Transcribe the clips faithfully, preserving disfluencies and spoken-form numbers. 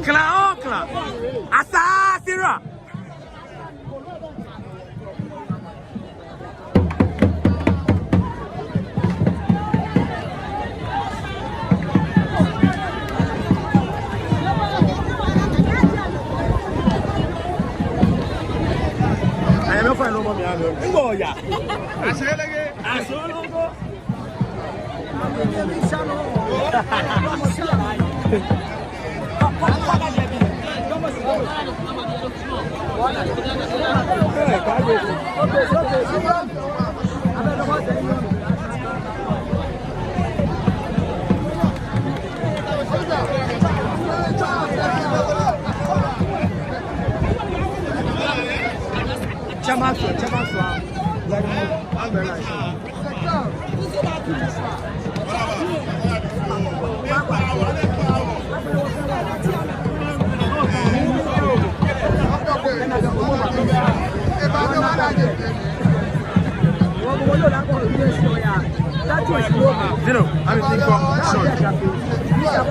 Kla oo kla. Asaa Sira. Ayɛ mɛ fɔ ɛnɔ mɔ mi alɔ. Ŋgɔ ya. Asolongo. Chairman, chairman, Zero, I mean, think of short.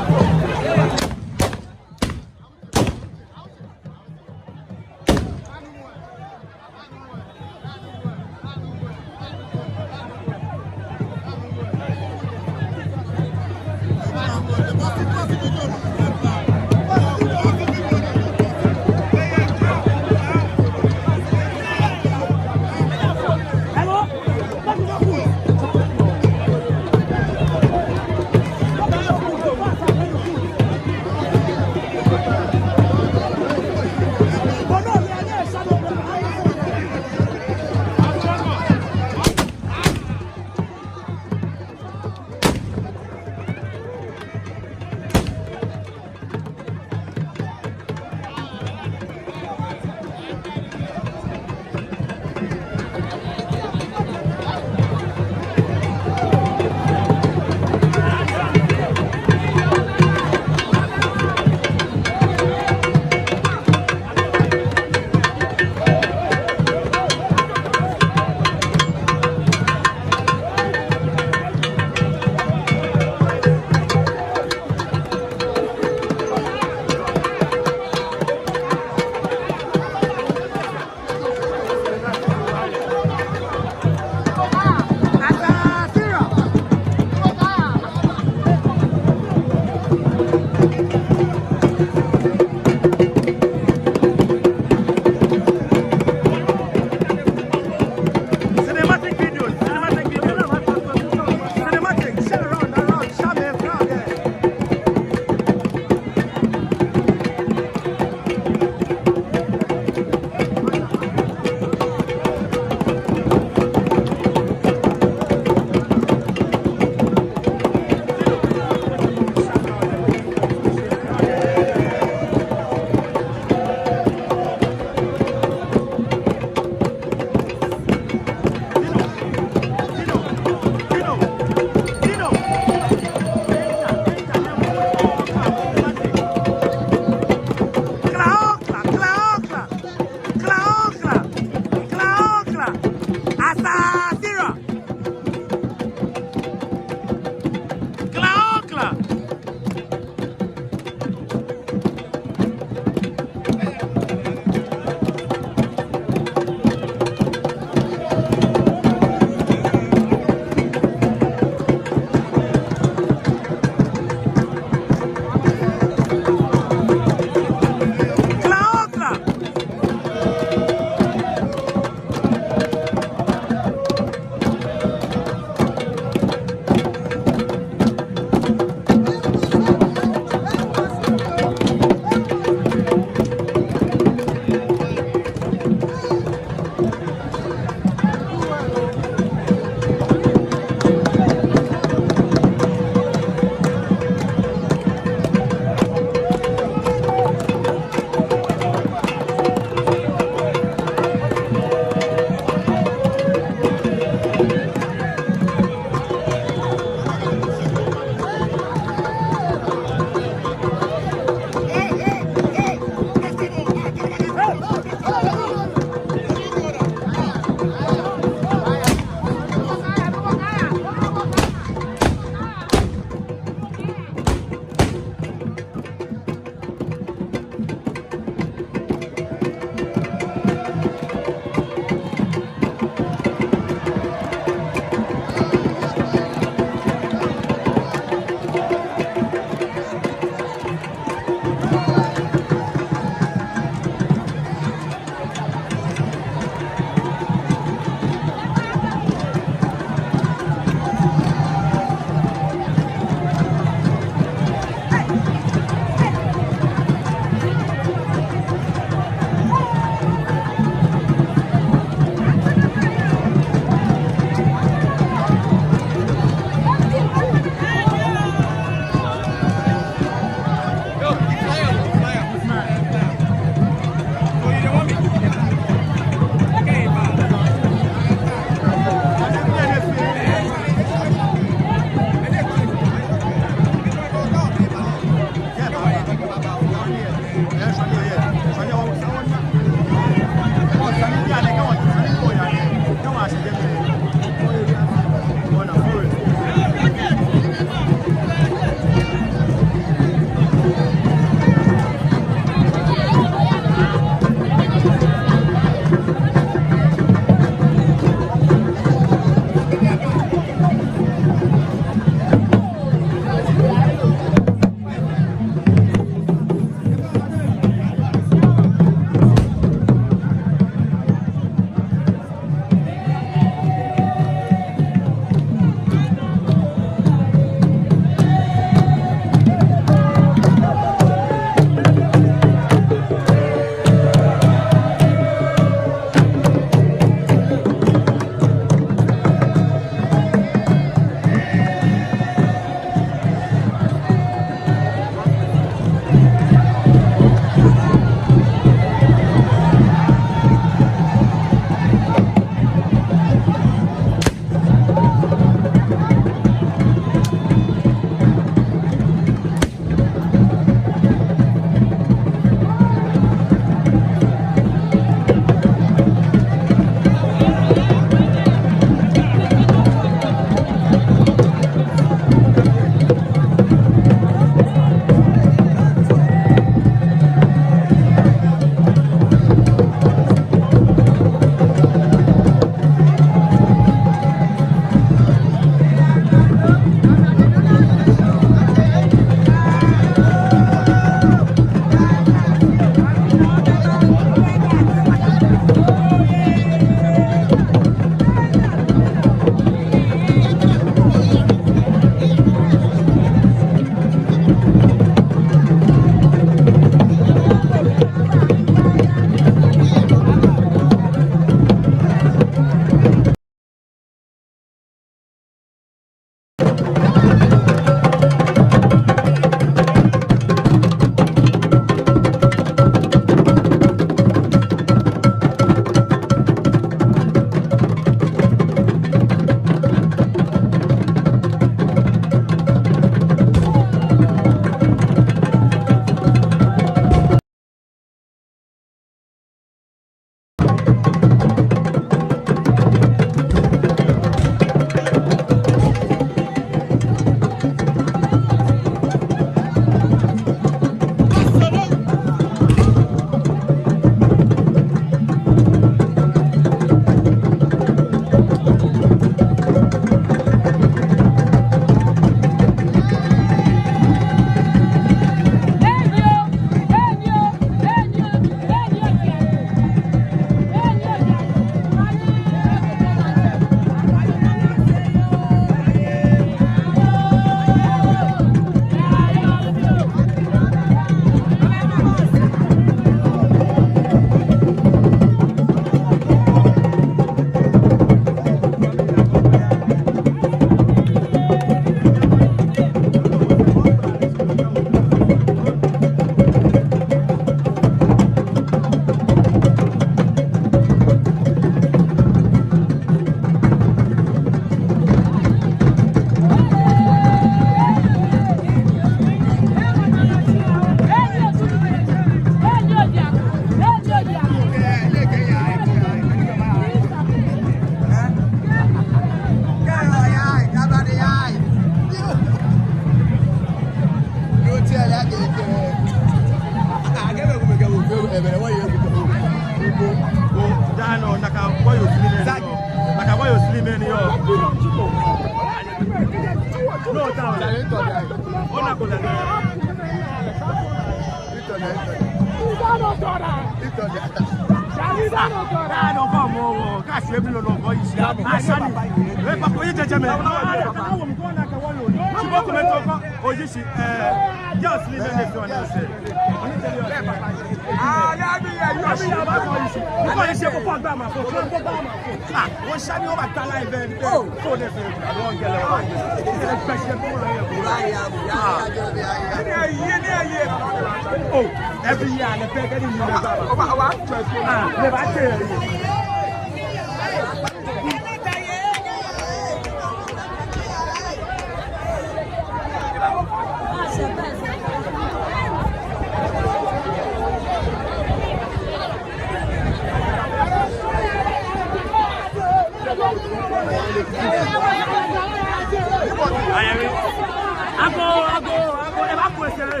Agoo, agoo, agoo, ebaaku esɛɛ.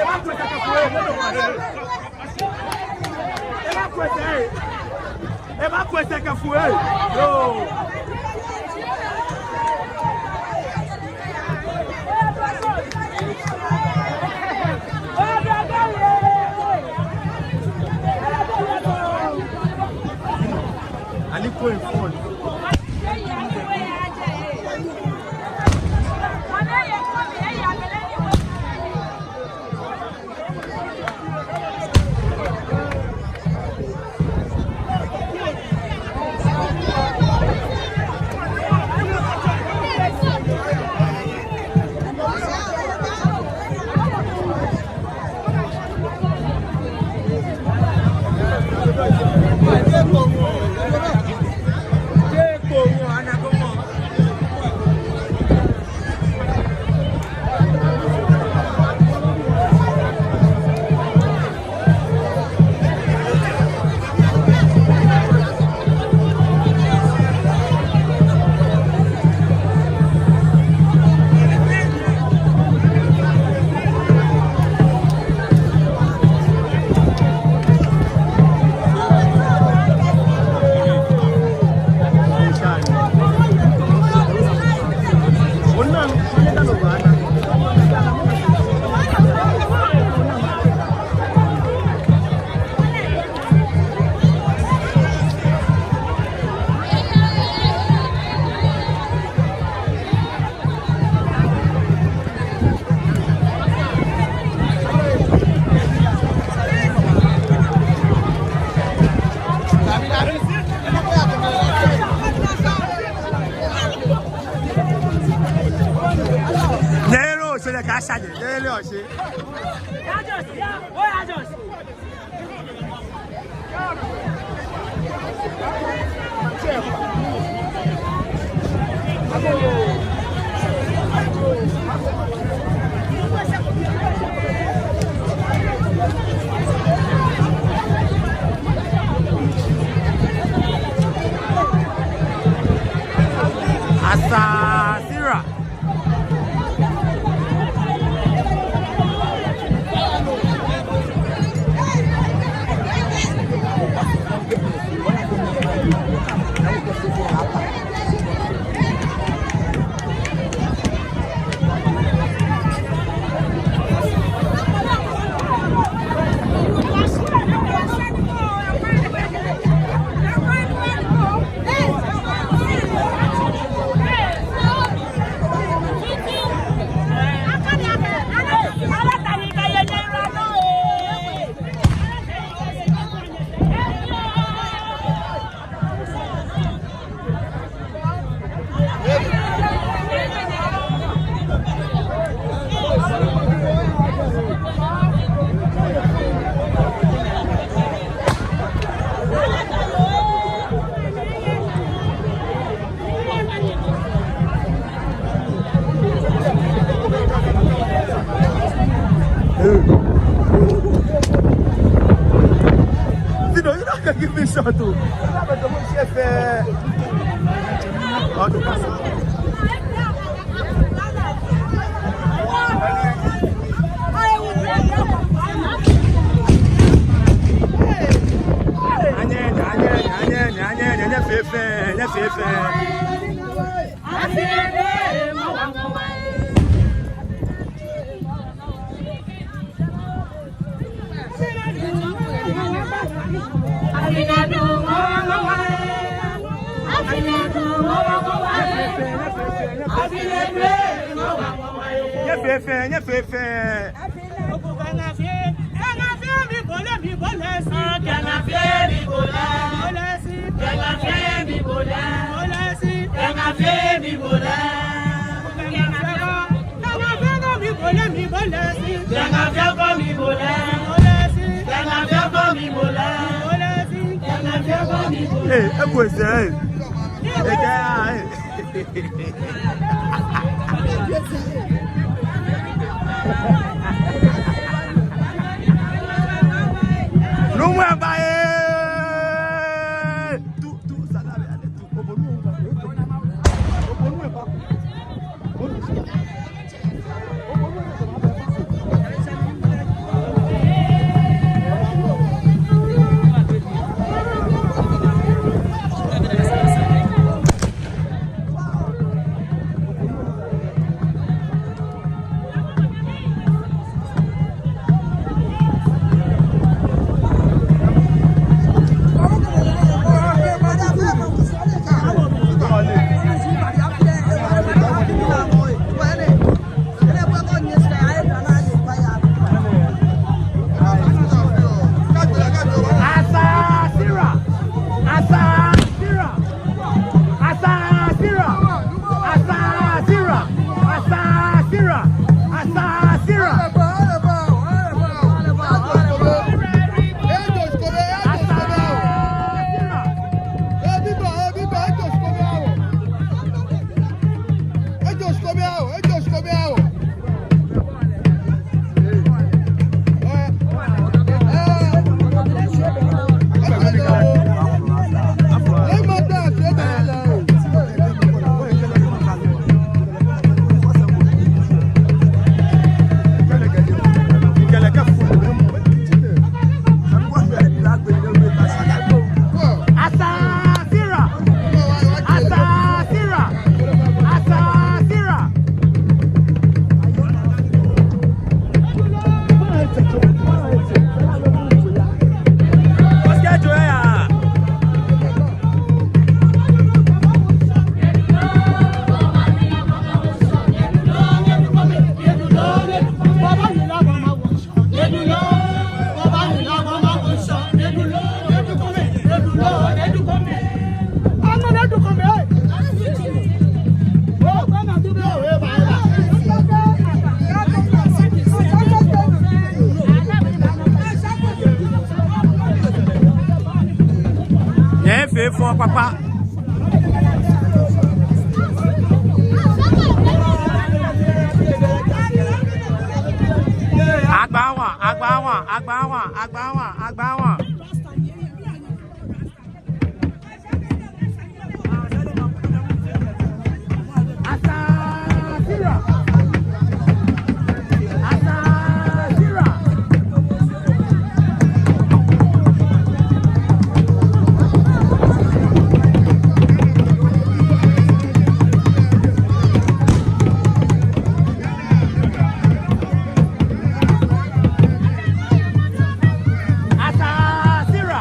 Ebaaku esɛɛ kɛku ee. Ebaaku esɛɛ. Ebaaku esɛɛ kɛku ee. Yoo. Nyɛyelɔ oshe lɛ, kaasaje. Nyɛyelɔ oshe. Asasira. Hey. You know, you don't give me shot too. Anyɛ, anyɛ, anyɛ, anyɛ, anyɛ, anyɛ, fɛfɛ, anyɛ, fɛfɛ. Nyɛfee fɛɛ, nyɛfee fɛɛ. Ee, ekwesɛ, ee. Ekɛɛ, ee. Nuumo eba, ee. Tu, tu, salary, ale, tu. Obonu eba. Obonu eba. Asasira! Asasira! Asasira! Asasira! Asasira! Asasira! Asasira! Asasira! Asasira! Nyɛfee fɛo kpakpa. Agbawa, agbawa, agbawa, agbawa, agbawa. Asasira! Asasira! Asasira!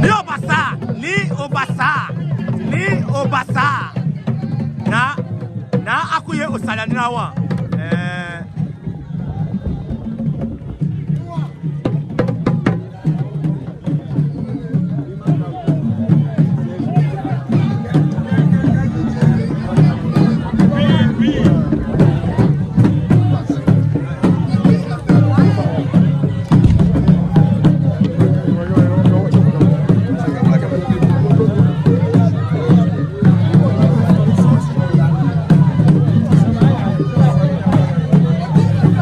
Nii Obasa, Nii Obasa. Ni Obasa. Na, na akuye osala ni na wa. Eh.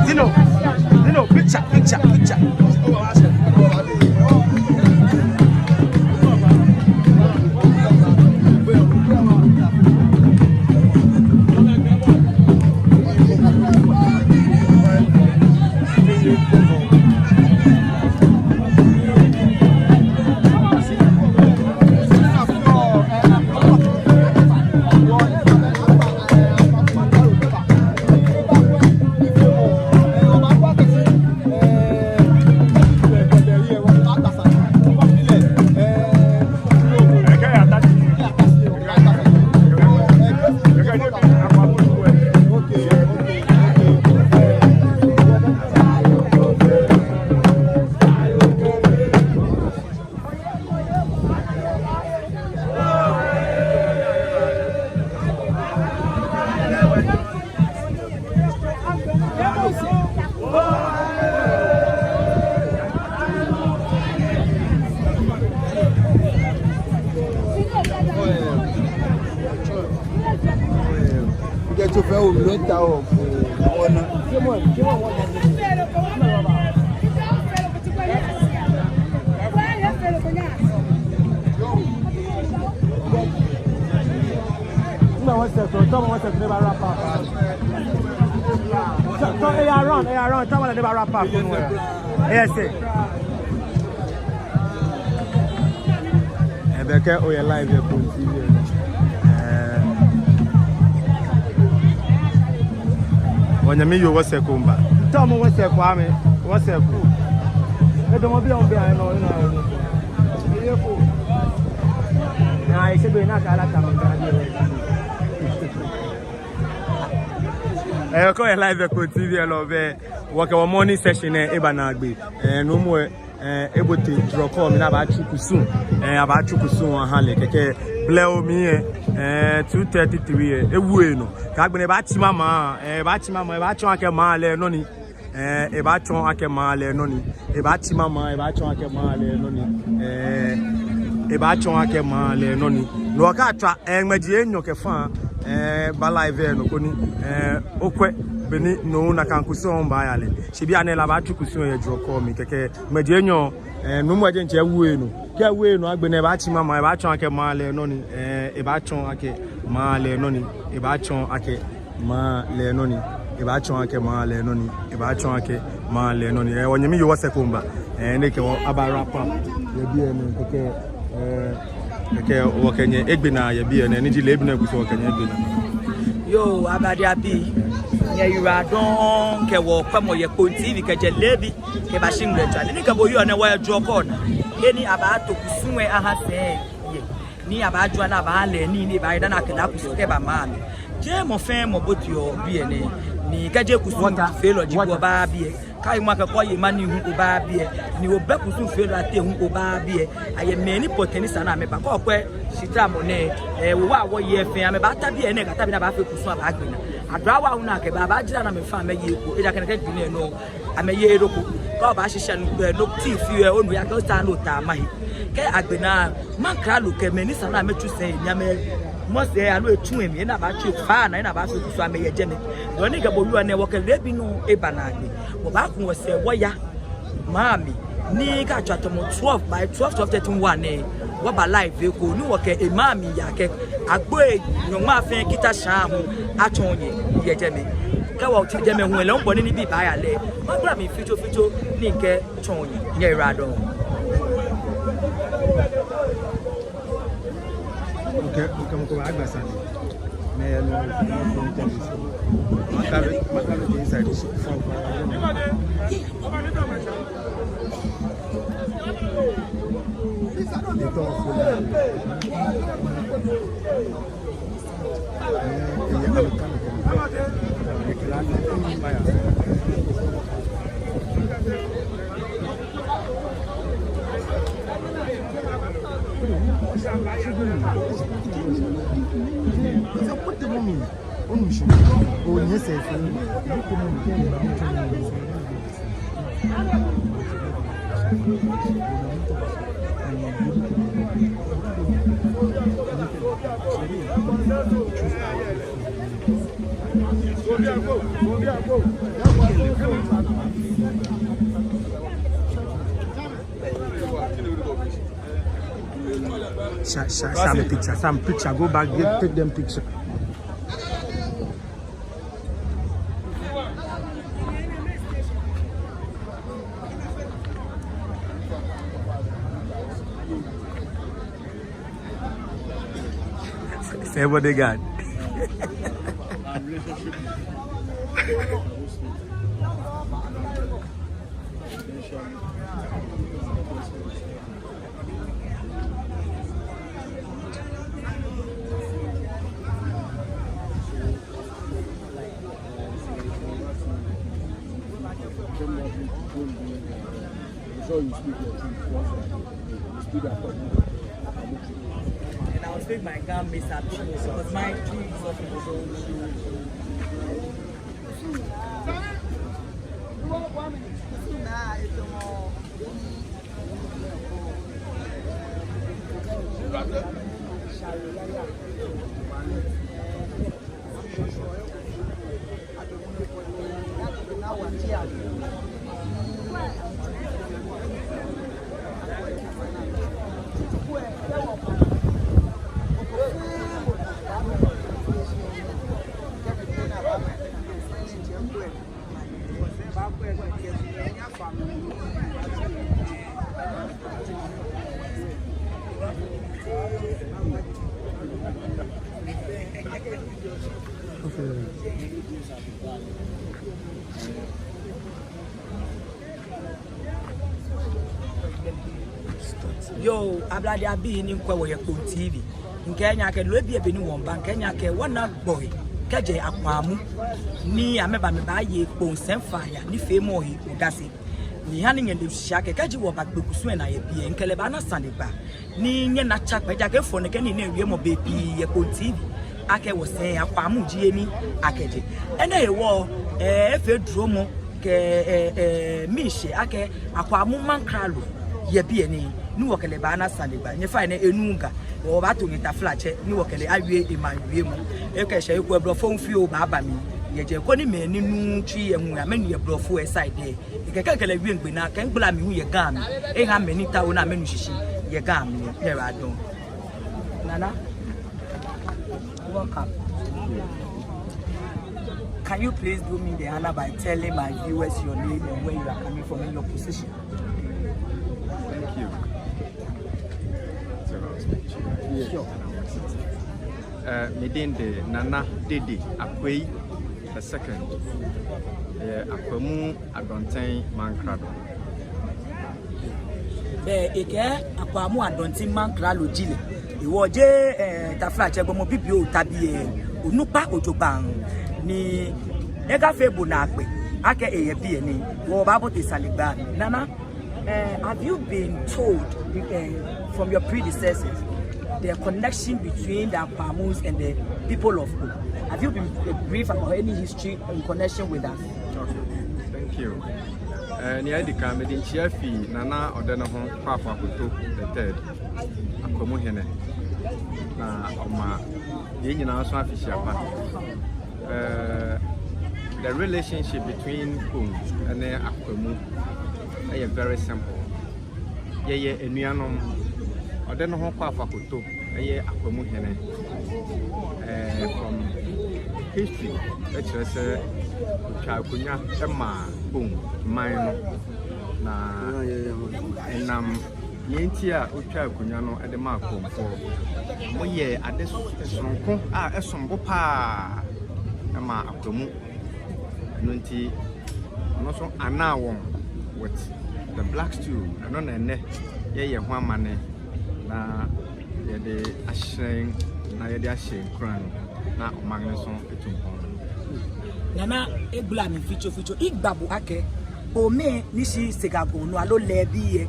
Zino, Zino, picture, picture, picture. Kɛ tso fɛɛ wo mli ta o, o, o na. Tɔmɔ wɔsɛɛ, tɔmɔ wɔsɛɛ, ne ba wrap up. Tɔ, tɔ, eh, around, eh, around, tɔmɔ ne ba wrap up. Yes, sir. Ɛɛ, bɛ kɛ oyɛ live yɛ Kpone T V. Ɛɛ, wɔnyɛmi yoo wɔsɛɛ ko miiba. Tɔmɔ wɔsɛɛ ko amɛ, wɔsɛɛ ko. Edɔmɔ bi, ɔmɔ bi, ayɛ nɔ, nɔ, nɔ. Naa, ese be na ka ala tamɔ, naa, bi. Ɛɛ, kɛ oyɛ live yɛ Kpone T V lɛ, bɛ wɔkɛ wɔ morning session lɛ eba naagbee. Ɛɛ, nuumo lɛ, ɛɛ, ebote jurɔ kɔɔ mli ni abaatsu kusum. Ɛɛ, abaatsu kusum aha lɛ kɛkɛ. Blɛoo mli lɛ, ɛɛ, two thirty three lɛ, ewu enɔ. Kɛ agbɛnɛ ebaatsi maŋ, ɛɛ, ebaatsi maŋ, ebaatsɔɔ akɛ maŋ lɛ nɔ ni. Ɛɛ, ebaatsɔɔ akɛ maŋ lɛ nɔ ni. Ebaatsɔɔ maŋ, ebaatsɔɔ akɛ maŋ lɛ nɔ ni. Ɛɛ, ebaatsɔɔ akɛ maŋ lɛ nɔ ni. No hewɔ kɛ atswa, ɛɛ, ŋmɛji enyɔ kɛ fã, ɛɛ, ba live lɛ nɔ koni, ɛɛ, okwɛ bɔ ni no nakai kusum lɛ baaya lɛ. Shi bianɛ lɛ abaatsu kusum lɛ yɛ jurɔ kɔɔ mli kɛkɛ. Ŋmɛji enyɔ, ɛɛ, nuumo lɛ diɛŋtsɛ ewu enɔ. Kɛ ewu enɔ agbɛnɛ ebaatsi maŋ, ebaatsɔɔ akɛ maŋ lɛ nɔ ni. Ɛɛ, ebaatsɔɔ akɛ maŋ lɛ nɔ ni. Ebaatsɔɔ akɛ maŋ lɛ nɔ ni. Ebaatsɔɔ akɛ maŋ lɛ nɔ ni. Ebaatsɔɔ akɛ maŋ lɛ nɔ ni. Ɛɛ, wɔnyɛmi yoo wɔsɛɛ ko miiba. Ɛɛ, ni ekɛ wɔ aba wrap up yɛ biɛ nɛɛ kɛkɛ. Ɛɛ, kɛkɛ wɔkɛ nyɛ egbe naa yɛ biɛ nɛɛ, ni ji leebi nɛɛ kusum wɔkɛ nyɛ egbe naa. Yoo, Abadi Abi, nyɛyiwaladɔŋŋ kɛ wɔkwɛmɔ yɛ Kpone T V kɛjɛ leebi kɛbashi ŋmɛlɛtswaa. Ni kɛ bo yɔɔ nɛɛ wɔyɛ jurɔ kɔɔ naa. He ni abaato kusum lɛ aha sɛɛ yɛ. Ni abaajɔɔ ni abaa lɛ nii ni ebaaye dani akɛ daa kusum kɛba maŋ mli. Jeee mɔ fɛɛ mɔ boteɔ biɛ nɛɛ. Ni kɛji kusumfeelɔ ji bo, obaaa biɛ. Kɛ ayi mɔ akɛ kɛ oye maŋ nii hu, obaaa biɛ. Ni obɛ kusumfeelɔi ateŋ hu, obaaa biɛ. Ayɛ mɛi ni pɔtɛɛ ni sa ni amɛba. Kɛ okwɛ shitaramɔ nɛɛ, ɛɛ, wɔwa wɔyɛ fɛɛ, amɛbaata biɛ nɛɛ kɛta bɔ ni abaafee kusum abaagbe naa. Aduawa hu ni akɛba, abaajara ni amɛfɛɛ amɛye eko. Ejaakɛ nɛkɛ gbi nɛɛ nɔ amɛyeee eko. Kɛ obaashishi nu, ɛɛ, no ti fi, ɛɛ, onu ya kɛ osa no ta mahi. Kɛ agbe naa, maŋkralo kɛ mɛi ni sa ni amɛtsu sɛi, ni amɛmɔ sɛi, aloo etsu emli, ni abaatsu efa naa, ni abaafee kusum, amɛyɛ jɛmɛ. Dɔɔ ni kɛ bo yɔɔ nɛɛ, wɔkɛ leebi nɔ eba naagbee. Wɔbaaku wɔsɛɛ wɔya maŋ mli. Ni kɛ atswa tamɔ twelve, by twelve, twelve thirty, one nɛɛ, wɔba live eko ni wɔkɛ emaŋ mli yaa kɛ agbo lɛ nyɔŋma fɛɛ kita shaa hu atsɔɔ nyɛ yɛ jɛmɛ. Kɛ wɔtee jɛmɛ hu lɛ, ŋbɔ ni nibii baaya lɛ, magbala mli fitsofitso ni ŋkɛtsɔɔ nyɛ. Nyɛyiwaladɔŋŋ. Okay, okay, mɔ ko baagba sane. Mɛɛ nɔ, mɔ ko interview. Maka lo, maka lo the inside. Sha, sha, sha, me picture, some picture, go back, get, take them picture. Say bodyguard. And I will speak my Ga, Mister Because my Yoo, Ablade abii ni miikwɛ wɔ yɛ Kpone T V. Mikɛɛ nyɛ akɛ loo ebi ebe ni wɔmiiba, mikɛɛ nyɛ akɛ wɔna gbɔi kɛjɛ Akwamu ni amɛba amɛbaye Kpone sɛŋfɔɔ aya nifeemɔ he odase. Ni hani nyɛle shishi akɛ kɛji wɔbagbe kusum lɛ naa yɛ biɛ, mikɛ lɛ baana sanegbaa. Ni nyɛna tsa kpɛ, ejaakɛ efɔɔ nɛkɛ nii nɛɛ wiemɔ bei pii yɛ Kpone T V akɛ wɔsɛɛ Akwamu ji he ni akɛjɛ. Enɛ hewɔ, eh, efee duromɔ kɛ, eh, eh, miishɛɛ akɛ Akwamu Mankralo yɛ biɛ nɛɛ, ni wɔkɛ lɛ baana sanegbaa. Nyɛfainɛ enuuu Ga, wɔbaato nyɛ taflatsɛ ni wɔkɛ lɛ awie emaŋ wiemɔ. Ekɛ shɛ eko Blɔfo fioo baaba mli yɛ jɛi koni mɛi ni nuuu Twi lɛ ahu amɛnu yɛ Blɔfo lɛ side lɛ. Ekɛɛ kɛ mikɛ lɛ wie ŋmɛnɛ, kɛ migbala mi hu yɛ Ga mli, eha mɛi ni taoɔ ni amɛnu shishi yɛ Ga mli. Nyɛyiwaladɔŋŋ. Nana, welcome. Can you please do me the honor by telling my viewers your name and where you are coming from and your position? Thank you. Sure. Eh, me din de Nana Dede Akwei the second. Eh, Akwamu Adɔnten Mankralo. Bɛ ekɛɛ Akwamu Adɔnten Mankralo ji lɛ. Hewɔ jeee, eh, taflatsɛ gbɔmɔ bibioo tabi, eh, onukpa ojogbaŋŋ ni ekafee bo naakpɛɛ akɛ eyɛ biɛ nɛɛ. Wɔbaabote sanegbaa. Nana, eh, have you been told, eh, from your predecessors the connection between the Akwamus and the people of Kpone? Have you been, eh, briefed about any history in connection with that? Okay, thank you. Eh, nea edi kan, mede nkyia fi Nana Ɔdɛnɛho Kwaafo Akoto the third, Akwamu Hene, na ɔma yɛn nyinaa nso afi shi aba. Eh, the relationship between Kpone ne Akwamu ɛyɛ very simple. Yɛyɛ anuanom. Ɔdɛnɛho Kwaafo Akoto ɛyɛ Akwamu Hene. Eh, from history ɛkyerɛ sɛ otwaa akonwa ɛmaa Kpone man no, na ɛnam nea nti a otwaa akonwa no ɛde maa Kponefoɔ, wɔyɛɛ ade s-, soronko a ɛsom bo paa ɛmaa Akwamu. Ɛno nti, ɔno nso anaa wɔn with the black stew. Ɛno na ɛnnɛ yɛyɛ ho amanne. Na yɛde ahyɛn, na yɛde ahyɛ nkuran no, na ɔman no nso etu mpɔn. Nana, egbla mi fitsofitso, igba bo akɛ, ome ni shi Sega Gɔŋ nɔ aloo lɛɛbi yɛ.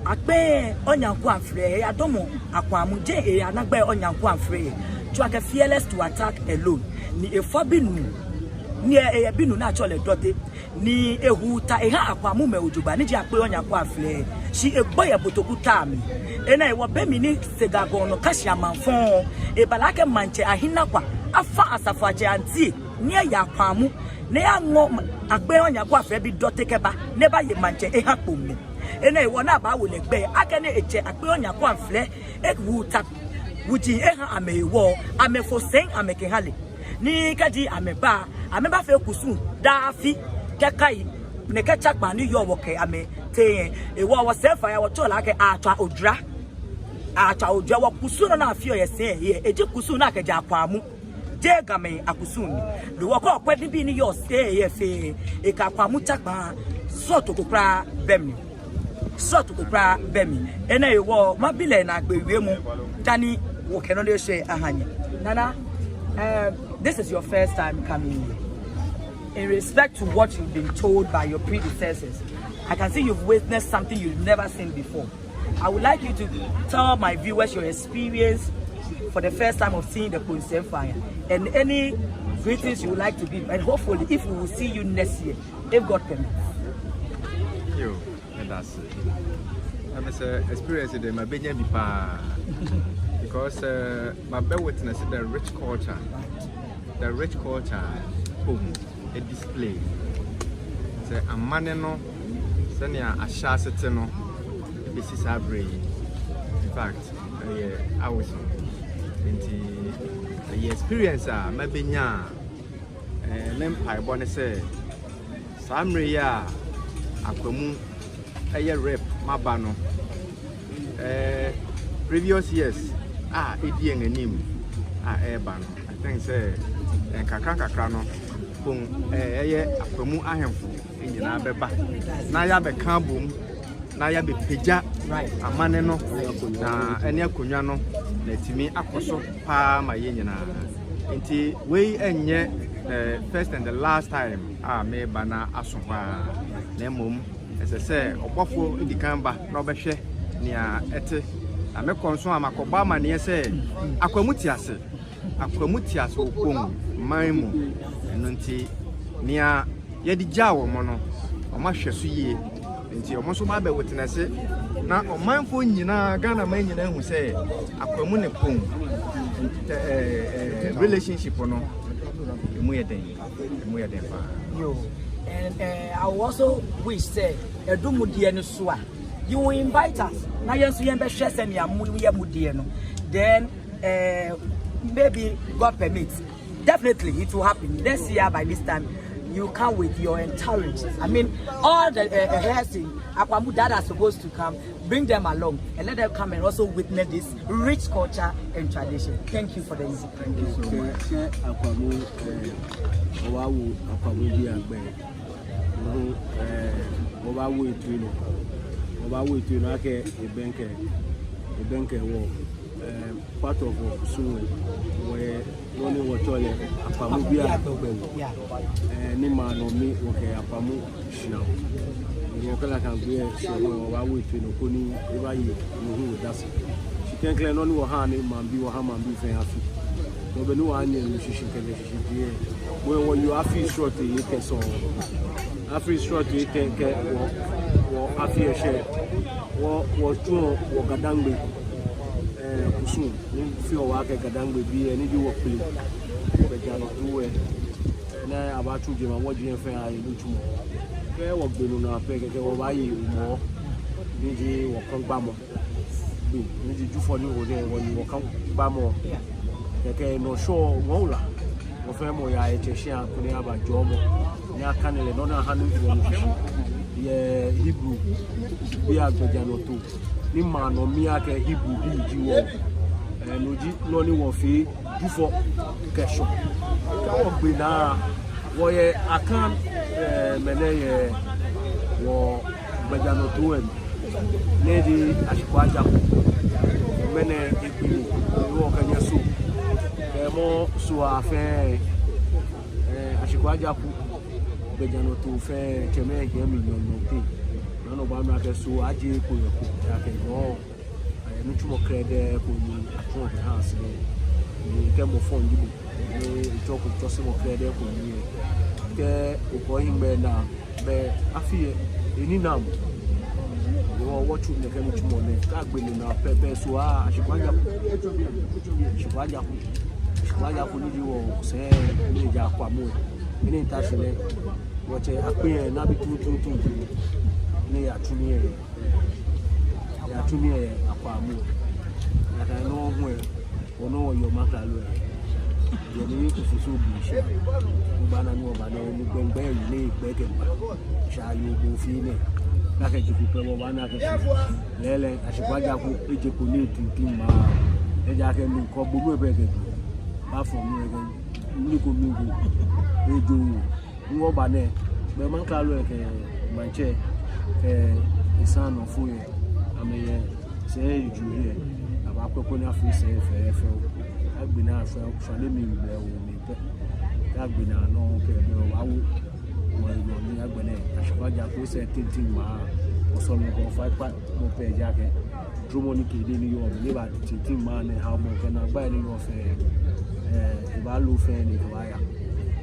Akpɛ Onyankwa Mfre yɛ, yadɔmɔ Akwamu, je eyana gbɛ Onyankwa Mfre yɛ. Tswa kɛ fearless to attack alone. Ni efɔ binu, ni eyɛ binu ni atsɛɔ lɛ Dɔte. Ni ehu ta eha Akwamumɛi ojogbaŋŋ, ni ji Akpɛ Onyankwa Mfre. Shi egbo yɛ botoku ta mli. Enɛ hewɔ be mli ni Sega Gɔŋ nɔ ka shi amaŋfɔ, eba lɛ akɛ maŋtsɛ Ahinakwa afa Asafoatsɛ Antie ni eya Akwamu, ni eyaŋɔ Akpɛ Onyankwa Mfre bi Dɔte kɛba, ni ebaye maŋtsɛ eha Kpone. Enɛ hewɔ ni abaawo lɛ gbɛi akɛ ni etsɛ Akpɛ Onyankwa Mfre, ewu ta wuji eha amɛ hewɔ, amɛfo sɛi amɛkɛha lɛ. Ni kɛji amɛba, amɛbafee kusum daa afi kɛkai nɛkɛ tsakpaa ni yɔɔ wɔkɛ amɛ teŋ. Hewɔ wɔsɛɛ fai wɔtsɛɔ lɛ akɛ Atswa Odwira. Atswa Odwira, wɔkusum nɔ ni afeɔ yɛ sɛi lɛ, eji kusum ni akɛjɛ Akwamu. Jeee Gamɛi akusum ni. Ni wɔkɔ kwɛ nibii ni yɔɔ sɛi lɛ fɛɛ, ekɛ Akwamu tsakpaa srɔto ko kwraa bɛ mli. Srɔto ko kwraa bɛ mli. Enɛ hewɔ mabi lɛ naagbee wiemɔ dani wɔkɛ nɔ ni eshwɛ aha nyɛ. Nana, um, this is your first time coming here. In respect to what you've been told by your predecessors, I can see you've witnessed something you've never seen before. I would like you to tell my viewers your experience for the first time of seeing the Kpone Sɛmfo Aya and any greetings you would like to give. And hopefully, if we will see you next year, if God permits. Yo, meda ase. Mepɛ sɛ experience deɛ mabɛnya bi paa. Because uh, mabɛ witness the rich culture. The rich culture Kpone display. Sɛ amane no, sɛnea ahyɛ ase te no, ebesi saa bere yi. In fact, ɛyɛ awesome. Nti, ɛyɛ experience a mabɛnya a, eh, me mpaebɔ ne sɛ, saa mmerɛ yi a Akwamu ɛyɛ rep maba no, eh, previous years a edi yɛn anim a ɛreba no, I think sɛ nkakra nkakra no Kpone, eh, ɛyɛ Akwamu ahemfo nyinaa bɛba na yɛabɛka abom na yɛabɛpagya amane no na ɛne akonnwa no na atumi akɔ so paa ma yɛn nyinaa. Nti wei ɛnyɛ, eh, first and the last time a meba na aso hɔ a, na mmom ɛsɛ sɛ ɔbɔfo di kan ba na ɔbɛhwɛ nea ɛte. Na mekɔ nso a makɔbɔ amanneɛ sɛ Akwamu te ase. Akwamu te ase wɔ Kpone man mu. Ɛno nti nea yɛde gyaa wɔn no, wɔn ahwɛ so yie. Nti wɔn nso bɛabɛ witness na ɔmanfoɔ nyinaa, Ghana man nyinaa hu sɛ Akwamu ne Kpone, eh, eh, relationship no, emu yɛ den. Emu yɛ den paa. Yo, and uh, I will also wish sɛ ɛdu mo deɛ no so a, you will invite us. Na yɛn nso yɛn bɛhwɛ sɛnea mo yɛ mo deɛ no. Then uh, maybe God permits. Definitely, it will happen. Next year by this time, you come with your entourage. I mean, all the uh, uh, heirs in Akwamu that are supposed to come, bring them along and let them come and also witness this rich culture and tradition. Thank you for the visit. Thank you so much. Sɛ Akwamu, eh, wɔbaawo Akwamu bi agbɛ. Wɔn, eh, wɔbaawo etui no. Wɔbaawo etui no akɛ ebɛŋkɛ, ebɛŋkɛ wɔ, eh, part of wɔ kusum lɛ, wɔyɛ nɔ ni wɔtsɛɔ lɛ Akwamu bi agbɛ. Eh, ni maŋ nɔ mli wɔkɛ Akwamu shia. Ni wɔkɛ lɛ ka gbɛ shia, wɔbaawo etui no koni ebaye no hu odase. Shi klɛŋklɛŋ nɔ ni wɔha ni maŋbii, wɔha maŋbii fɛɛ afi. Nɔ be ni wɔnyɛ nu shishi kɛjɛ shishi diɛ. Wɔ wɔyɔɔ afi srɔtoi etɛ sɔŋŋ. Afi srɔtoi etɛ kɛ wɔ, wɔ afi eshɛ. Wɔ, wɔtsuɔ wɔ Gadangbe, eh, kusum. Ni feɔ wɔ akɛ Gadangbe bii lɛ, ni ji wɔ kpele. Gbɛjianɔtoo lɛ. Ni abaatsu jɛmɛ, wɔji lɛ fɛɛ aye nitsumɔ. Kɛ wɔgbe nu naa pɛ kɛkɛ wɔbaaye Hɔmɔwɔ. Ni ji wɔkɔŋgbamɔ. Gbi, ni ji Jufɔ ni wo nɛɛ, wɔye wɔkɔŋgbamɔ. Kɛkɛ nɔ shɔ mɔ wula. Wɔfɛɛ mɔ yaa etsɛ shia koni abajɔɔ mɔ. Ni akane lɛ nɔ ni aha ni wɔ nu shishi. Yɛ Hebrew bii agbɛjianɔtoo. Ni maŋ nɔ mli akɛ Hebrew bii ji wɔ. Eh, no ji nɔ ni wɔfee Jufɔ kɛ Shɔ. Kɛ wɔgbe naa, wɔyɛ Akan, eh, mɛnɛ yɛ wɔ gbɛjianɔtoo lɛ mli. Ni ji Ashikwa Ajaku. Mɛnɛ ekpii ni wɔkɛ nyɛ so. Kɛ mɔ so afɛ, eh, Ashikwa Ajaku. Gbɛjianɔtoo fɛɛ, tsɛmɛi kɛ mi nyɔnyɔ te. Nɔ ni obaanu akɛ so ajie ko yɛ ko, akɛ nyɔɔŋ. Eh, nitsumɔ krɛdɛɛ ko ni atsuɔ kɛha shi nɛ. Ni kɛ mɔ fɔŋ ji bo, ni etsɔ ko tsɔsemɔ krɛdɛɛ ko ni yɛ. Kɛ okɔ hiŋmɛi naa, bɛ afi yɛ, eni nam. Wɔ, wɔtsu nɛkɛ nitsumɔ nɛɛ, kɛ agbe nɔ naa pɛ, bɛ so a, Ashikwa Ajaku. Ashikwa Ajaku. Ashikwa Ajaku ni ji wɔsɛɛ, ni ja Akwamu. Ni ta shi lɛ, wɔtsɛ akpe yɛ, nabi tuuntuun. Ni yatsu nii yɛ, yatsu nii yɛ Akwamu. Nakai nɔŋŋ hu yɛ, wɔnɔ wɔyɔɔ Maŋkralo yɛ. Yɛ ni kufusu bi shi. Wɔbaana ni wɔbaana ni gbɛŋgbɛ yɛ ni gbɛ kɛ ba. Sha yoo bo fi nɛ. Nakai ji ko pɛ wɔbaana kɛ. Lɛɛlɛŋ, Ashikwa Ajaku ejeko ni tintin maa. Ejaakɛ mi kɔ bo nu ebɛ kɛ du. Ba fɔ mi ekɛ. Ni ko mi ko. Ejo. Ni wɔba nɛ, bɛ Maŋkralo kɛ maŋtsɛ, kɛ esan nɔ fo yɛ, amɛyɛ sɛɛ eju yɛ, abaakwɛ koni afee sɛɛ fɛɛ fɛɛ. Agbe naa fɛɛ, fale mi gbɛ wo mi pɛ. Agbe naa nɔ kɛ bɛ wɔbaawo. Wɔ ni agbɛnɛ, Ashikwa Ajaku sɛɛ tintin maa, osɔmɔ kɔ fa kpa, mɔ pɛ ja kɛ. Dromɔ ni kɛ de ni yɔɔ, ni ba tintin maa nɛ ha mɔ kɛ naagbai ni yɔɔ fɛɛ, eh, ebaalo fɛɛ ni kɛbaaya.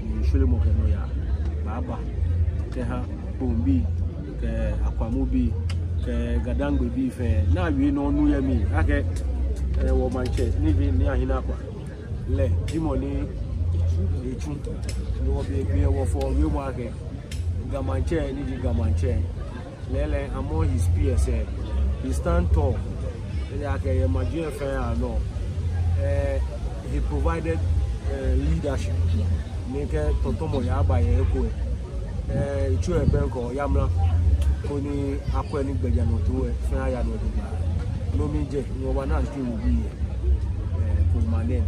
Ni shwelemɔ kɛ nɔyaa baaba. Kɛha Kpone bii, kɛ Akwamu bii, kɛ Ga-Dangme bii fɛɛ. Ni awie nɔ nu yɛ mi, akɛ, eh, wɔ maŋtsɛ, ni bi ni Ahene Akwa. Lɛ, ji mɔ ni etsu. Ni wɔbi, bi wɔ fɔ, wiemɔ akɛ. Ga maŋtsɛ, ni ji Ga maŋtsɛ. Lɛɛlɛŋ, among his peers, eh, he stand tall. Ejaakɛ yɛ maji fɛɛ anɔ, eh, he provided, eh, leadership. Ni kɛ tɔtɔmɔ yaaba yɛ eko, eh, etsu ebɛŋkɛ yamra. Koni akwɛ ni gbɛjianɔtoo fɛɛ aya nɔ jogbaŋŋ. No mli jɛ, no wɔbaana nti obi yɛ, eh, ko ma nɛ.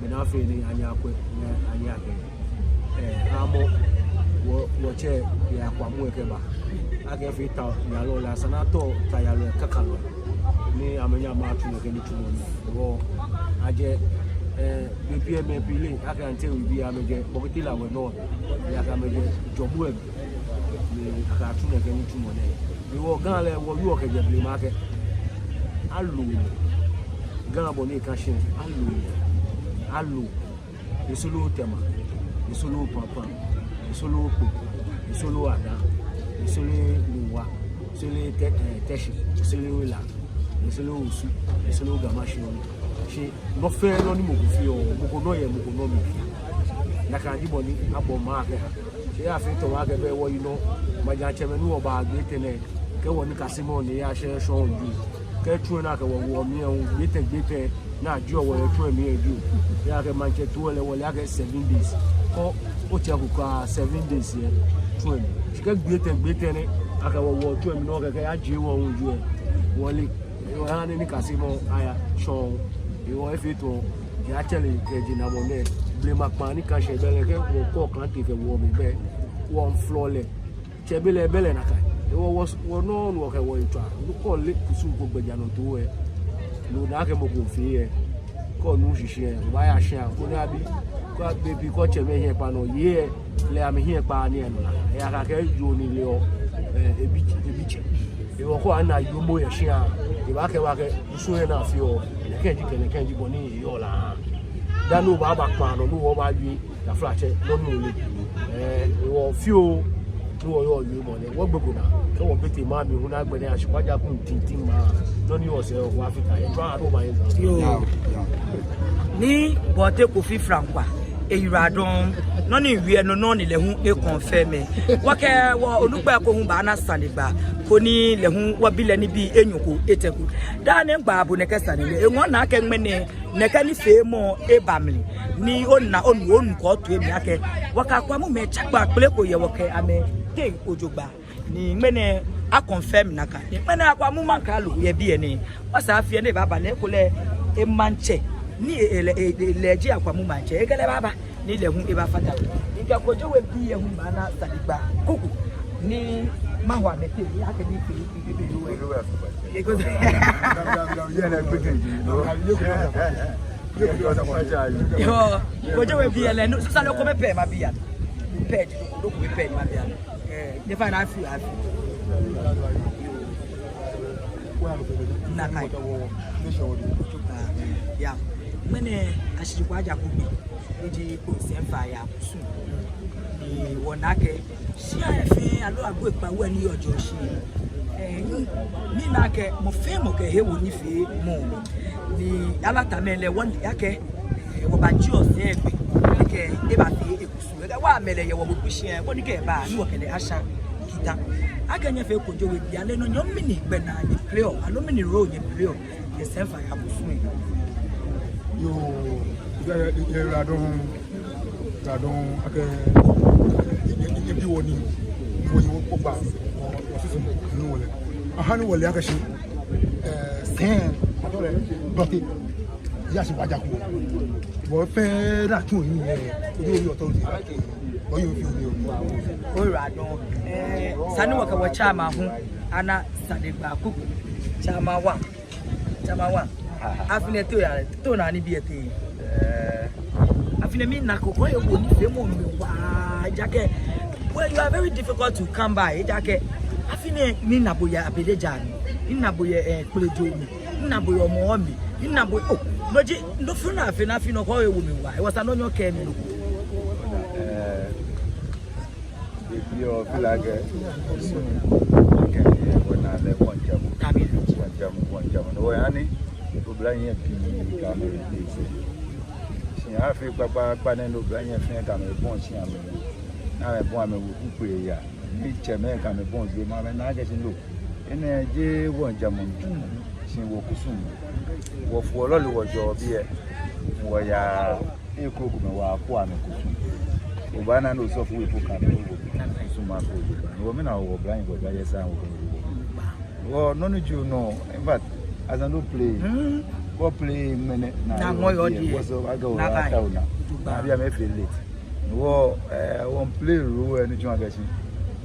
Bɛ naa fɛɛ ni anyɛ akwɛ, ni anyɛ akɛ. Eh, amɔ, wɔ, wɔtsɛ, yɛ Akwamu ekɛba. Akɛ fee ta yalɔ lɛ, esa ni atao ta yalɔ kakalɔ. Ni amɛnyɛ amɛtsu nɛkɛ nitsumɔ nɛɛ. Wɔ, ajɛ, eh, B P M P lɛ, akɛ ante wibi amɛjɛ, bɔkiti la wɛ nɔ, yɛ akɛ amɛjɛ, jɔbu ɛ, ni akɛtsu nɛkɛ nitsumɔ nɛɛ. Ni wɔ Ga lɛ, wɔyɔɔ kɛjɛ blema kɛ. Alo, Ga bɔ ni eka shi, alo, alo. Esoro Tema, esoro Pampan, esoro Kpo, esoro Ada, esoro Nungua, esoro Te-, eh, Teshie, esoro Ila, esoro Osu, esoro Ga Mashie. Shi nɔ fɛɛ nɔ ni mɔ ko feɔ, mɔ ko nɔ yɛ mɔ ko nɔ mli. Nakai ji bɔ ni abɔ maŋ kɛha. Shi afee tamɔ akɛ bɛ wɔyinɔ, majiatsɛmɛi ni wɔbaa gbɛ tɛ nɛɛ, kɛ wɔnikasemɔ ni yashɛ shɔŋŋ ju. Kɛ tsu lɛ ni akɛ wɔ woɔ mli lɛ, gbɛ tɛ gbɛ tɛ, ni ajieɔ wɔ yɛ tsu lɛ mli lɛ jio. Ejaakɛ maŋtsɛ too lɛ wɔle akɛ seven days. Kɛ otsɛ ko kɛɛ seven days yɛ tsu lɛ mli. Shi kɛ gbɛ tɛ gbɛ tɛ ni akɛ wɔ woɔ tsu lɛ mli nɔ kɛkɛ ajie wɔ hu jio lɛ. Wɔle. Eha ni nikasemɔ aya shɔŋŋ. Ehewɔ efee tamɔ, ja atsɛ lɛ kɛjɛ namɔ nɛɛ. Blema kpaa ni ka shɛ bɛ lɛ kɛ wɔ kɔ kan te kɛ wɔ mli bɛ. Wɔmiiflɔ lɛ. Tsɛ be lɛ, be lɛ nakai. Ehewɔ wɔ, wɔnɔ ni wɔkɛ wɔyi tswa. Nɔ ko lɛ kusum ko gbɛjianɔtoo lɛ. No naa akɛ mɔ ko feɔ lɛ. Kɛ onu shishi lɛ, obaaya shia. Koni abi, kɛ abi bi kɛ tsɛmɛi hiɛ kpa nɔ, yei lɛ amɛhiɛ kpa ni enɔ la. Eya akɛ yoo ni lɛ o, eh, ebi, ebitsɛ. Ehewɔ kɛ ana yoomo yɛ shia. Ebaakɛɛ akɛ, kusum lɛ naa fioo. Nɛkɛ ji kɛ, nɛkɛ ji bɔ ni eyɔɔ la. Dani obaaba kpaa nɔ, ni wɔbaawie. Taflatsɛ, nɔ ni ole. Eh, ehewɔ fioo, ni wɔyɔɔ wiemɔ nɛɛ, wɔgbe ko naa. Kɛ wɔbɛ tɛ maŋ mli hu ni agbɛnɛ Ashikwa Ajaku tintin maa. Nɔ ni wɔsɛɛ wɔfata, etswa ado ma yɛ. Yoo. Ni Bɔte Kofi Frankwa, eyiwaladɔŋŋ. Nɔ ni miwie nɔ, nɔ ni lɛ hu econfirm. Wɔkɛ wɔ onukpa ko hu baana sanegbaa. Koni lɛ hu wɔbi lɛ nibii enyɔ ko, etɛ ko. Daa nɛɛ miigba bo nɛkɛ sane nɛɛ. Eŋɔɔ minaa akɛ ŋmɛnɛ nɛkɛ nifeemɔ eba mli, ni ona, onu, onu kɛ otoi mli akɛ wɔkɛ Akwamumɛi tsɛ kpaa kple ko yɛ wɔkɛ amɛ teŋ jogbaŋŋ. Ni ŋmɛnɛ aconfirm nakai. Ni ŋmɛnɛ Akwamu Maŋkralo yɛ biɛ nɛɛ. Wɔsɛɛ afi nɛɛ baaba lɛ ekolɛ emaŋtsɛ. Ni e, e, lɛ, e, e, lɛ ji Akwamu maŋtsɛ. Ekɛ lɛ baaba. Ni lɛ hu ebafata. Ni kɛ kojo we biɛ hu baana sanegbaa. Kuku. Ni Mahwɛ amɛteŋ, akɛ ni kpe, kpe, kpe, kpe, kpe. Yoo, Kojo We biɛ lɛ, no, sane ko mɛɛ pɛ mabi ya. Pɛ, no ko mɛɛ pɛ mabi ya. Eh, nyɛfainɛ afi, afi. Nakai. Ya. Ŋmɛnɛ, ashi kwa ja kugbe. Eji ko sɛŋfɛɛya kusum. Ni wɔna akɛ shia lɛ fɛɛ aloo agbo kpawo ni yɔɔ jɔɔ shi. Eh, ni, ni na akɛ mɔ fɛɛ mɔ kɛ he wo nifeemɔ. Ni alata mɛi lɛ wɔna akɛ, eh, wɔbaajie sɛɛ gbɛ. Akɛ ebafee ekusum. Akɛ wɔ mɛi lɛ yɛ wɔ weku shishi, bɔ ni kɛ eba, ni wɔkɛ lɛ asha kita. Akɛ nyɛfee Kojo We biɛ lɛ nɔ, nyɔ mɛni gbɛnaa nyɛ play-ɔ, aloo mɛni role nyɛ play-ɔ yɛ sɛŋfɛɛya kusum lɛ? Yoo, yɛ, yɛ, yɛ, yɛ, radon, radon, akɛ, yɛ, yɛ, yɛ, yɛ bi wɔ ni, wɔ, wɔ, wɔ gba, wɔ, wɔ susu, ni wɔ lɛ. Aha ni wɔ lɛ akɛ shi, eh, sɛŋ, atɔ lɛ, dɔte, ya shi wa ja ku. Wɔ fɛɛ na tu yi yɛ, o yɔ, yɔ tɔ ti, wɔ yɔ fi, yɔ. Oyiwaladɔŋŋ, eh, sani wɔkɛ wɔ chairman hu, ana sane gba ku, chairman wa. Chairman wa. Afi nɛɛ te oya, te ona nibii lɛ tɛŋŋ? Eh. Afi nɛɛ mina akɛ oye wɔ nifeemɔ mli waa, ejaakɛ, well, you are very difficult to come by, ejaakɛ. Afi nɛɛ mina bo yɛ abele jaa mli, mina bo yɛ, eh, kpele jɔɔ mli, mina bo yɛ mɔ mli, mina bo, oh, no ji, no fɛɛ nɔ afi nɛɛ, afi nɛɛ oye wɔ mli waa, ewɔ sa no nyɔ kɛ mi no. Eh. Ebi o feel like, eh, kusum. Kɛ, eh, wɔna lɛ wɔŋjamɔ. Tabi. Wɔŋjamɔ, wɔŋjamɔ. No hewɔ ni, oblahii pii kɛ amɛ lɛ sɛɛ. Shi afi kpakpa kpa nɛɛ ni oblahii fɛɛ kɛ amɛ bɔi shi amɛ. Ni amɛbɔi amɛweku kpee yaa. Ni tsɛmɛi kɛ amɛ bɔi shi amɛ, amɛna akɛ shi no. Enɛ jeee wɔŋjamɔ. Shi wɔkusum. Wɔfoɔ lɔle wɔjɛɔ biɛ. Wɔyaa. Eko komɛi wa ko amɛkusum. Obaana ni osɔfo we ko kɛ amɛ kusum ma ko. Wɔ mina wɔ oblahii ko ja yɛ sa wɔ ko. Wɔ nɔ ni ji nɔ, in fact, as I no play. Wɔ play mɛnɛ na wɔ yɔ diɛ. Wɔ sɔ aga wɔ ata ona. Abi amɛfee late. Wɔ, eh, wɔ play role, eh, ni ji akɛ shi.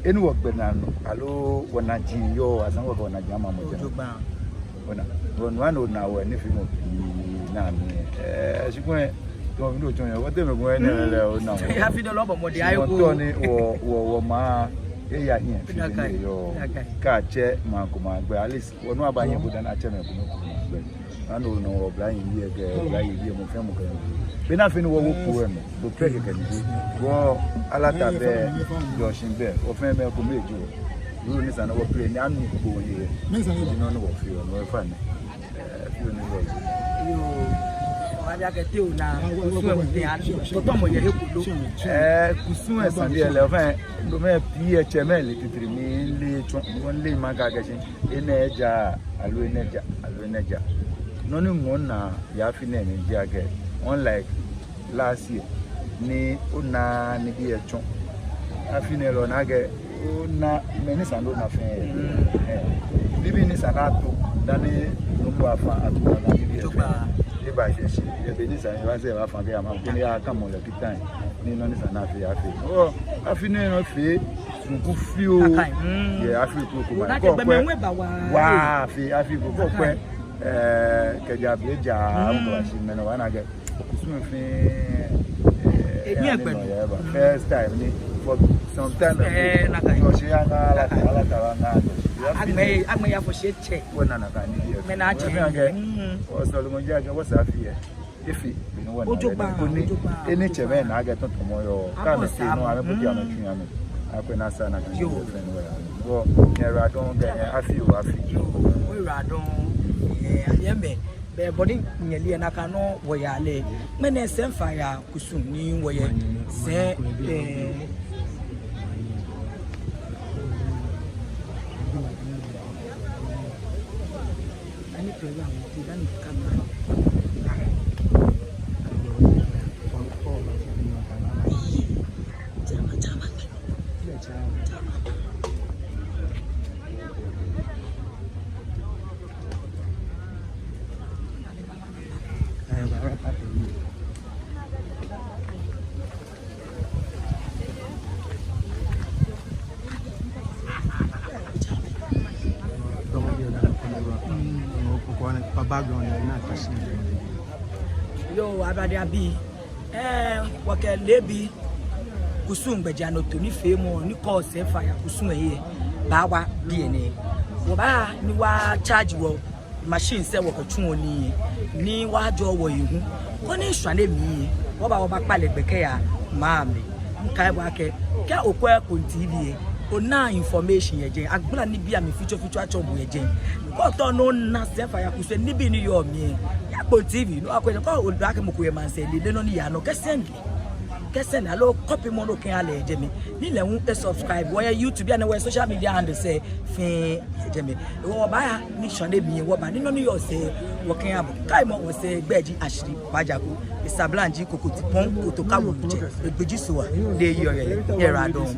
Eni wɔgbɛnaa nɔ, aloo wɔnaji yɔɔ, as I wɔ wɔnaji ama mɔ jɛ. Ona, ona, ona wɔ nifeemɔ pii naa mli. Eh, shi kwɛ, tɔɔ mi do tsɔɔ yɛ, wɔteŋ mɛi kwɛ nɛɛ lɛ, ona wɔ. Afi nɛɛ lɛ obɔ mɔdɛŋ ayɛ ko. Tɔɔ ni wɔ, wɔ, wɔmaa, eya hiɛ, fee ni yɔɔ. Kɛ atsɛ mɔ ko mɔ gbɛ, at least, wɔnu aba hiɛ ko dani atsɛ mɛi ko mɔ ko mɔ gbɛ. Ona, ona wɔ oblahii yɛ kɛ, oblahii yɛ mɔ fɛɛ mɔ kɛ. Bɛ na fee ni wɔwo ko wɛ mɛ, do pɛ kɛkɛ ni. Wɔ, alata bɛ, jɔɔ shi bɛ, wɔ fɛɛ mɛi ko mɛi ji wɔ. Yoo, ni sane wɔ play ni anu ko yɛ. Ni sane wɔ. Ni nɔ ni wɔfeɔ, no efa ni. Eh, feel ni wɔ. Yoo. Obabi akɛ te ona kusum lɛ mli tɛŋŋ, tɔtɔmɔ yɛ he ko lo. Eh, kusum lɛ sane lɛ, fɛɛ, no mɛi pii yɛ tsɛmɛi lɛ titri mile tsɔ, mile ma ka kɛ shi. Enɛ ja, aloo enɛ ja, aloo enɛ ja. Nɔ ni ŋɔɔ naa yɛ afi nɛɛ mli ji akɛ, unlike last year, ni ona nibii etsɔ. Afi nɛɛ lɛ ona akɛ, ona mɛi ni sa ni ona fɛɛ. Eh. Nibii ni sa ni ato, dani nɔ ko afã ato ona nibii etsɔ. Eba shi shi, ebe ni sa ni eba sɛɛ eba fã kɛya maŋ, koni aya kã mɔ lɛ kita. Ni nɔ ni sa ni afee, afee. Oh, afi nɛɛ nɔ fee, suku fioo. Yɛ afi ko ko ba. Kɔ kwɛ. Waa, fee, afi ko kɔ kwɛ. Eh, kɛjɛ abele jaa, ŋkɔ shi mɛnɛ wa na kɛ. Kusum fɛɛ, eh, first time ni, for some time ago. Jɔɔ shi ya ŋa alata, alata wa ŋa jɔɔ shi. Agbɛnɛ, agbɛnɛ ya fɔ shi etsɛ. Wɔ nana ka ni yɛ. Mɛnɛ atsɛ. Wɔ sɔlemɔ ji akɛ, wɔ sa fee yɛ. Efi, beni wɔ na. Ojogbaŋŋ, ojogbaŋŋ. Eni tsɛmɛi na akɛ tɔtɔmɔ yɔɔ. Kɛ amɛtee nɔ, amɛbɔ diɛŋtsɛ amɛtsu amɛ. Akwɛ na sa na ka ni yɛ fɛɛ ni wɔ ya. Wɔ, nyɛyiwaladɔŋŋ kɛ, afi oo, afi. Yoo, oyiwaladɔŋŋ, eh, anyɛmimɛi. Bɛ bɔ ni nyɛle lɛ nakai nɔŋŋ wɔyaa lɛ. Ŋmɛnɛ sɛŋfɛɛya kusum ni wɔyɛ. Sɛŋ, eh, any program, you don't come. Yoo, Ablade abii. Ɛɛ, wɔkɛ leebi kusum gbɛjianɔtoo nifeemɔ ni kɔɔ Sɛŋfaya kusum lɛ he baawa biɛ nɛɛ. Wɔbaa ni wɔya charge wɔ machines lɛ wɔkɛtsuɔ nii, ni wɔyajɔɔ wɔhe hu. Koni shwane mli lɛ, wɔbaa wɔbakpa lɛ gbɛ kɛya maŋ mli. Mikai bo akɛ, kɛ okwɛ Kpone T V lɛ, onaa information yɛ jɛi, agbala nibii amli fitsofitso atsɔɔ bo yɛ jɛi. Kɛ otao ni ona Sɛŋfaya kusum lɛ nibii ni yɔɔ mli lɛ, ya Kpone T V ni oyakwɛ. Kɛ ole akɛ mɔ ko yɛ maŋsɛɛ lɛ, lɛ nɔ ni yaa nɔ, kɛ send, kɛ send aloo copy mɔ ni okɛha lɛ yɛ jɛmɛ. Ni lɛ hu e subscribe wɔyɛ YouTube, ya ni wɔyɛ social media handles lɛ fɛɛ yɛ jɛmɛ. Hewɔ wɔbaaya ni shwane mli lɛ wɔba ni nɔ ni yɔɔ sɛɛ wɔkɛha bo. Kaimɔ wɔsɛɛ gbɛi ji Ashiri Kwajaku, esablaŋ ji Kokoti Pɔŋ Kotoka Wulu jɛ, egbe ji Sohaa, lɛ yɔɔ yɛ, yɛ radon.